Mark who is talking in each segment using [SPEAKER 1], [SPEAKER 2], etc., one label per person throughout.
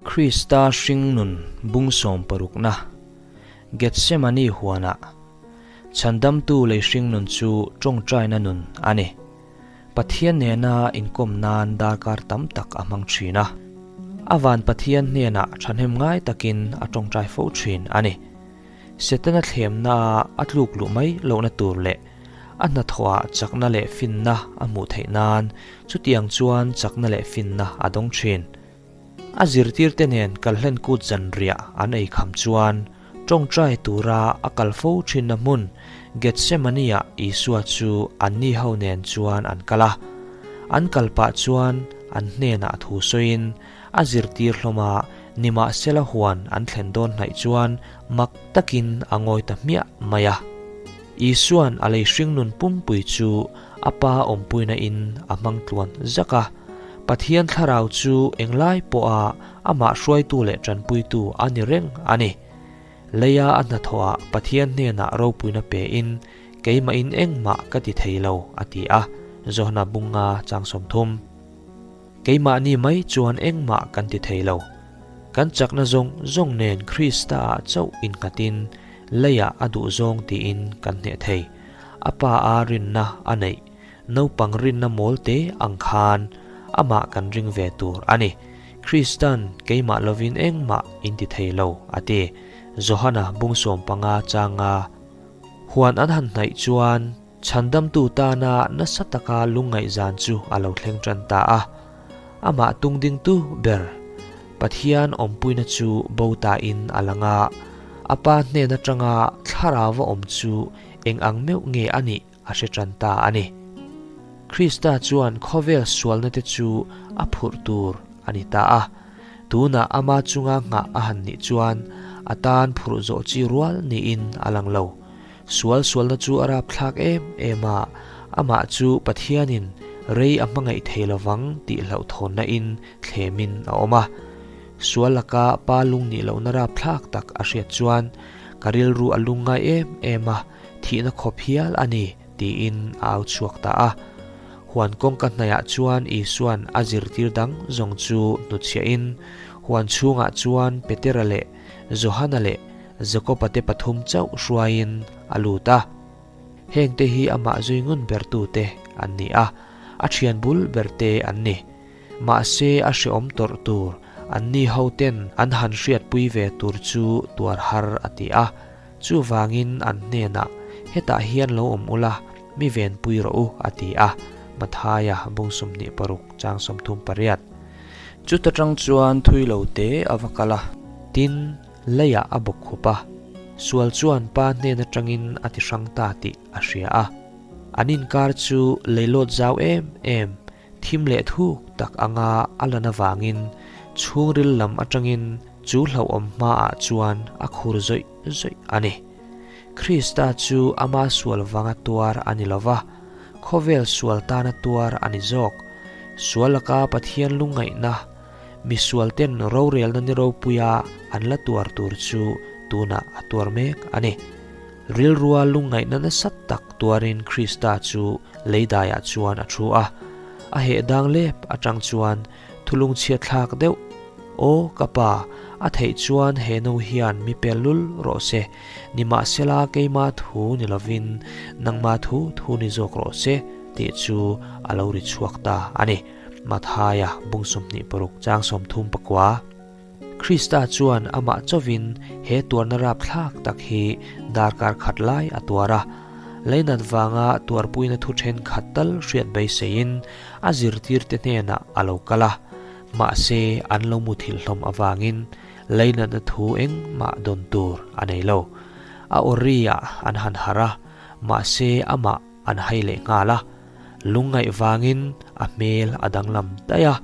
[SPEAKER 1] Krista hringnun bung sawmparukna, Gethsemane huanah Chhandamtu lei hringnun chu tawngtaina nun a ni. Pathian nena inkawm nan darkar tam tak a hmang thin a. A van Pathian hnenah thahnem ngai takin a tawngtai fo thin a ni. Setana thlemna a tluk luh mai lohna tur leh a hnathawhah chakna leh finna a hmuh theih nan chutiang chuan chakna leh finna a dawng thin. A zirtirte nen kalhlen kut zanriah an ei kham chuan tawngtai tura a kal fo thinna hmun Gethsemane-ah Isua chu anni ho nen chuan an kal a. An kal pah chuan an hnenah thu sawiin a zirtir hlawm a, nimahsela huan an thlen dawn hnaih chuan mak takin a ngawi ta hmiah mai a. Isua'n a lei hringnun pumpui chu a pa awmpuina in a hmang tluan zak a. Pathian thlarau chu englai pawha amah hruaitu leh tanpuitu a ni reng a ni. Leia a hnathawhah Pathian hnenah ropuina pein keimahin engmah ka ti thei lo a ti a, Johana bunga chang 30. Keimahni mai chuan engmah kan ti thei lo. Kan chakna zawng zawng nen Krista-ah chauh innghatin leiah a duh zawng tiin kan hneh thei. A pa a rinna a neih naupang rinna mawl te ang khan amah kan ring ve tur a ni. Kristan keimah lovin engmah in ti thei lo a ti. Johana bung 15 changa huan an han hnaih chuan Chhandamtu tana nasa taka lungngaih zan chu a lo thleng tan ta a. Amah tungdingtu ber Pathian awmpuina chu bo tain a lang a, a pa hnen atanga thlarau a awm chu eng ang meuh nge a nih a hre tan ta a ni. Krista chuan khawvel sualna te chu a phurh tur a ni ta a. Tunah ama chunga nghah a han nih chuan a tan phurh zawh chi rual niin a lang lo. Sual sualna chu a rapthlak em em a, amah chu Pathianin rei a hmangaih thei lovang tih hlauhthawnna in thlemin a awm a. Sual laka pa lung nih lohna rapthlak tak a hriat chuan ka rilru a lung ngai em em a, thihna khawp hial a ni tiin a au chhuak ta a. Huan kawngka hnaihah chuan Isua'n a zirtir dang zawng chu hnutchhiahin huan chhungah chuan Petera leh Johana leh Jakoba te pathum chauh hruaiin a lut a. Hengte hi amah zui ngun bertute an ni a, a thian bul berte an ni. Mahse a hreawm tawrh tur anni hoten an han hriatpui ve tur chu tuar har a ti a. Chuvangin an hnenah, Hetah hian lo awm ula, mi venpui rawh u, a ti a. Mathaia bung 26 chang 38. Chuta tang chuan thui lo te a va kal a. Tin, leiah a bawk khup a, sual chuan pa hnen atangin a ti hrang ta tih a hria a. An inkar chu leilawt zau em em, thim leh thuk tak anga a lan avangin chhungril lam atangin chu hlauhawm hmaah chuan a khur zawih zawih a ni. Krista chu ama sual vanga tuar a ni lova, khawvel sual tana tuar a ni zawk. Sual laka Pathian lungngaihna Misual ten rorelna ni ropuia an la tuar tur chu tunah a tuar mek a ni. Rilrua lungngaihna nasa tak tuarin Krista chu leidaiah chuan a thu a. A heh dang lep atang chuan thulung chhiat thlak deuh, Aw ka pa, a theih chuan he no hian mi pel lul rawh se, nimahsela keima thu ni lovin nangma thu thu ni zawk rawh se, tih chu a lo ri chhuak ta a ni. Mathaia bung 26 chang 39. Krista chuan amah chawin he tuarna rapthlak tak hi darkar khat lai a tuar a. Leinat vanga tuarpuina thu thenkhat tal hriat beiseiin a zirtirte hnenah a lo kal a. Mahse an lo muthilh hlawm avangin leinatna thu engmah dawn tur a nei lo. A awri-ah an han harh a, mahse amah an hai leh nghal a. Lungngaih vangin a hmel a danglam daih a.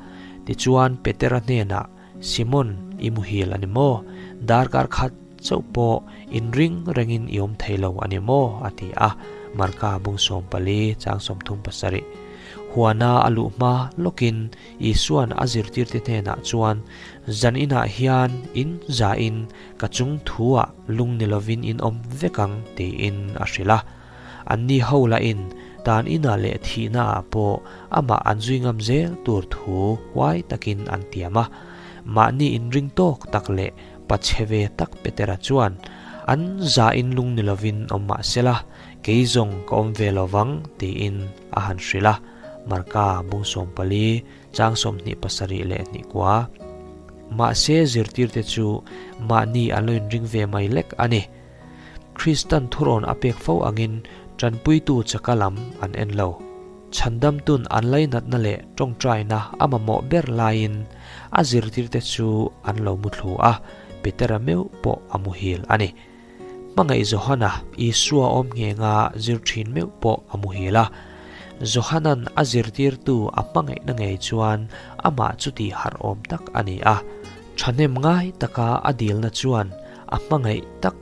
[SPEAKER 1] Tichuan Petera hnenah, Simon, i muhil a ni maw? Darkar khat chauh pawh inring rengin i awm thei lo a ni maw? a ti a. Marka bung 14 chang 37. Huana a luh hma lawkin Isua'n a zirtirte hnenah chuan, Zan inah hian in zain ka chung thuah lung ni lovin in awm vek ang, tiin a hrilh a. Anni ho lahin tan inah leh thihnaah pawh amah an zui ngam zel tur thu huai takin an tiam a. Mahni inring tawk tak leh pachhe ve tak Petera chuan, An za in lung ni lovin awm mah sela, kei zawng ka awm ve lo vang, tiin a han hrilh a. Marka bung 14, chang 27 leh hnih kua. Mahse zirtirte chu mahni an lo inring ve mai lek a ni. Kristan thurawn a pek fo angin tanpuitu chaka lam an en lo. Chhandamtun an lainatna leh tawngtaina a mamawh ber laiin a zirtirte chu an lo muthlu a, Petera meuh pawh a muhil a ni. Hmangaih Johana, Isua awm nghenga zir thin meuh pawh a muhil a. Johanan a zirtirtu a hmangaihna ngei chuan amah chu tih harh awm tak a ni a. Thahnem ngai taka a dilna chuan a hmangaih tak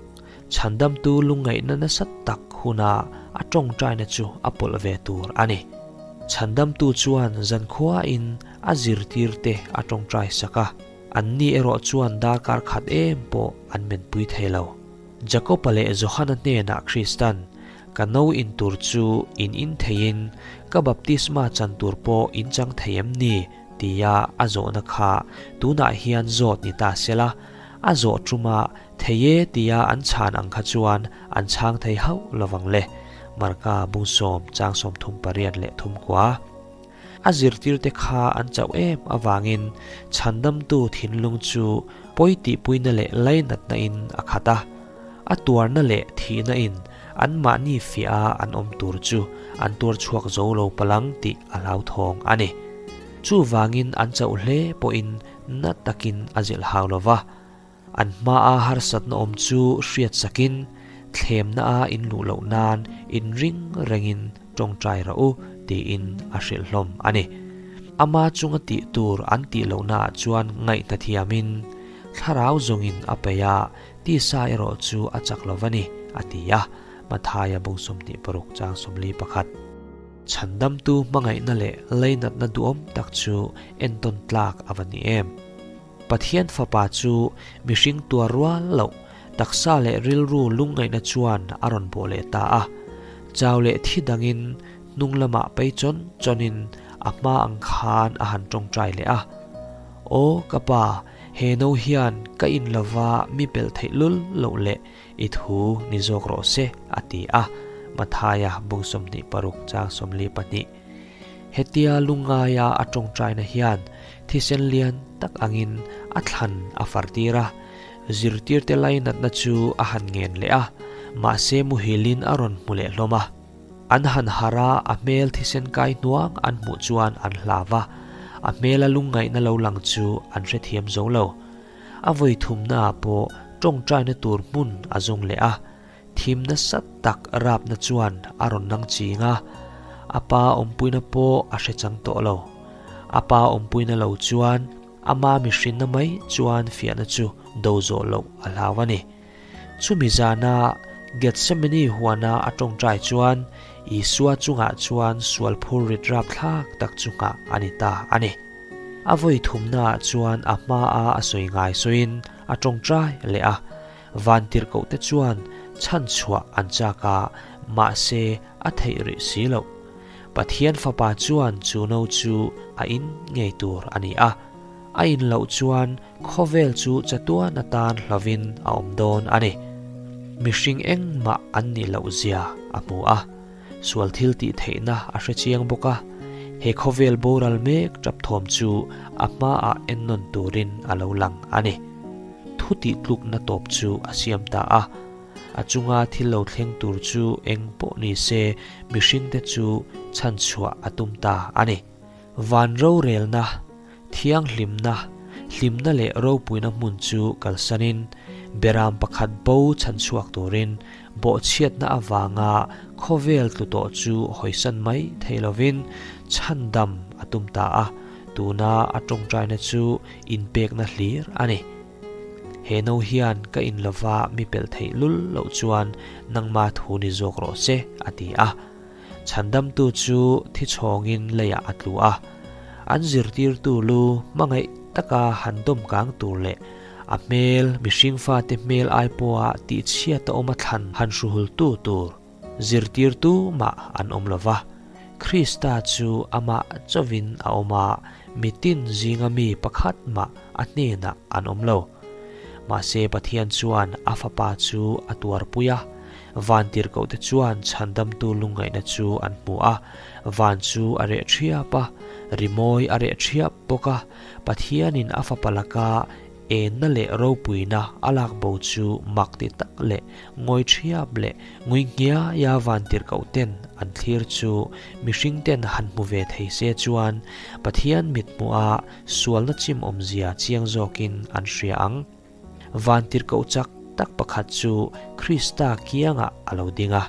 [SPEAKER 1] chhandamtu lungngaihna nasa tak huna a tawngtaina chu a pawlh ve tur a ni. Chhandamtu chuan zankhuain a zirtirte a tawngtai sak a, anni erawh chuan darkar khat em pawh an menpui thei lo. Jakoba leh Johana hnenah Kristan, Ka no in tur chu in in theiin, ka baptisma chan tur pawh in chang thei em ni? tia a zawhna kha tunah hian zawt ni ta sela, a zawh tuma thei e tia an chhan ang kha chuan an chhang thei hauh lovang le. Marka bung sawm chang 38 leh thum kua. A zirtirte kha an chauh em avangin chhandamtu thinlung chu pawi tihpuina leh lainatna in a khat a. A tuarna leh thihna in anmahni fiah a an awm tur chu an tuar chhuak zo lo palang tih a hlauthawng a ni. Chuvangin an chauh hle pawhin na takin a zilh hau lo va. An hmaa harsatna awm chu hriat sakin thlemna a in luh loh nan inring rengin tawngtai rawh u tiin a hrilh hlawm a ni. Ama chunga tih tur an tih lohnaah chuan ngaihna thiamin thlarau zawngin a peih a, tisa erawh chu a chak lo va ni, a ti a. Mathaia bung 26 chang 41. Chhandamtu hmangaihna leh leinatna duhawm tak chu entawn tlak a va ni em! Pathian Fapa chu mihring tuar rual loh, taksa leh rilru lungngaihna chuan a rawn bawh leh ta a. Chau leh thi dangin hnung lamah pei chawn chawnin a hma ang khan a han tawngtai leh a. Aw ka Pa, he no hian ka in lova mi pelh theih lul loh leh i thu ni zawk rawh se, a ti a. Mathaia bung 26 chang 42. Hetia lungngaia a tawngtaina hian thisen lian tak angin a thlan a fartir a, zirtirte lainatna chu a han ngen leh a, mahse muhilin a rawn hmu leh hlawm a. An han harh a, a hmel thisen kai hnuang an hmuh chuan an hlau va, a hmela lungngaihna lo lang chu an hrethiam zo lo. A vawi thumnaah pawh tawngtaina tur hmun a zawng leh a, Thim nasa tak rapna chuan a rawn nang ching a, a pa awmpuina pawh a hre chang tawh lo. A pa awmpuina lo chuan ama mihrinna mai chuan fiahna chu do zawh loh a hlau a ni. Chumi zana Gethsemane huana a tawngtai chuan Isua chungah chuan sual phur rit rapthlak tak chu nghah a ni ta a ni. A vawi thumnaah chuan a hmaa a sawi ngai sawiin a tawngtai leh a. Vantirhkohte chuan chhanchhuah an chak a, mahse a theih rih si loh. Pathian Fapa chuan chu no chu a in ngei tur a ni a. A in loh chuan khawvel chu chatuan atan hlovin a awm dawn a ni. Mihring engmah an nih loh zia a hmu a. Sual thil tih theihna a hre chiang bawk a. He khawvel boral mek tap thawm chu a hmaah ennawn turin a lo lang a ni. Thu tih tlukna tawp chu a siam ta a. A chunga thil lo thleng tur chu eng pawh ni se mihringte chu chhanchhuah a tum ta a ni. Van rorelna, thianghlimna, hlimna leh ropuina hmun chu kalsanin beram pakhat bo chhanchhuak turin bawhchhiatna avanga khawvel tlu tawh chu hawisan mai thei lovin chhandam a tum ta a, tuna a tawngtaina chu inpekna hlir a ni. He no hian ka in lova mi pelh theih lul loh chuan nangma thu ni zawk rawh se, a ti a. Chhandamtu chu thi chhawngin leiah a tlu a. An zirtirtu lu hmangaih taka han dawm kang tur leh a hmel mihring fate hmel ai pawha tihchhiat a awm a thlan han hruhultu tur zirtirtu mah an awm lo va. Krista chu amah chawin a awm a, mitin zinga mi pakhat mah a hnenah an awm lo. Mahse Pathian chuan a Fapa chu a tuarpui a, vantirhkohte chuan chhandamtu lungngaihna chu an hmu a, van chu a reh ṭhiap a, rimawi a reh ṭhiap bawk a, Pathianin a Fapa laka Enna leh ropuina a lak bo chu mak ti tak leh ngawi ṭhiap leh ngui nghiaia vantirhkoh ten an thlir chu mihring ten han hmu ve thei se chuan Pathian mithmuha sualna chim awmzia chiang zawkin an hria ang. Vantirhkoh chak tak pakhat chu Krista kiangah a lo ding a.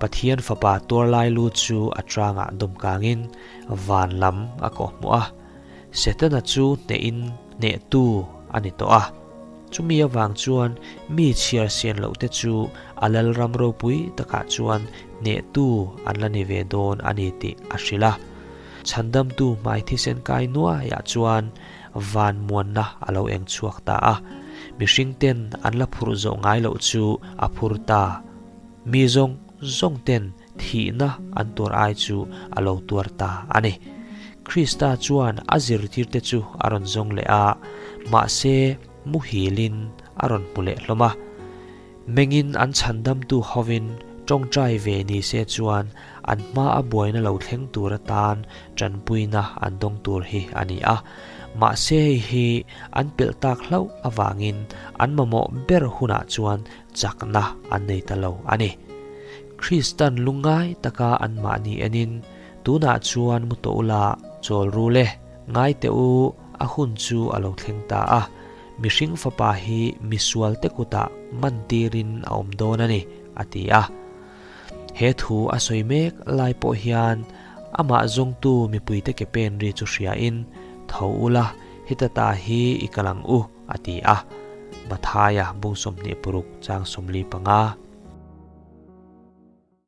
[SPEAKER 1] Pathian Fapa tuarlai lu chu a ṭangah dawmkangin van lam a kawhhmuh a. Setana chu hnehin hnehtu a ni tawh a. Chumi avang chuan mi chhiar sian lohte chu a lalram ropui takah chuan hnehtu an la ni ve dawn a ni tih a hrilh a. Chhandamtu hmai thisen kai nuaiah chuan van muanna a lo eng chhuak ta a. Mihringten an la phurh zawh ngai loh chu a phur ta. Mi zawng zawngten Thihna an tuar ai chu a lo tuar ta a ni. Krista chuan a zirtirte chu a rawn zawng leh a, mahse muhilin a rawn hmu leh hlawm a. Mengin an chhandamtu hovin tawngtai ve ni se chuan an hma a buaina lo thleng tur atan tanpuina an dawng tur hi a ni a. Mahse hei hi an pelh tak hlauh avangin an mamawh ber hunah chuan chakna an nei ta lo a ni. Kristan lungngai taka anmahni enin, Tunah chuan mu tawh ula, chawl ru le, ngai teh u, a hun chu a lo thleng ta a, mihring fapa hi misualte kutah man tirin a awm dawn a ni, a ti a. He thu a sawi mek lai pawh hian amah zawngtu mipuite ke pen ri chu hriain, Tho ula, heta ta hi i kal ang u, a ti a. Mathaia bung 26 chang 45.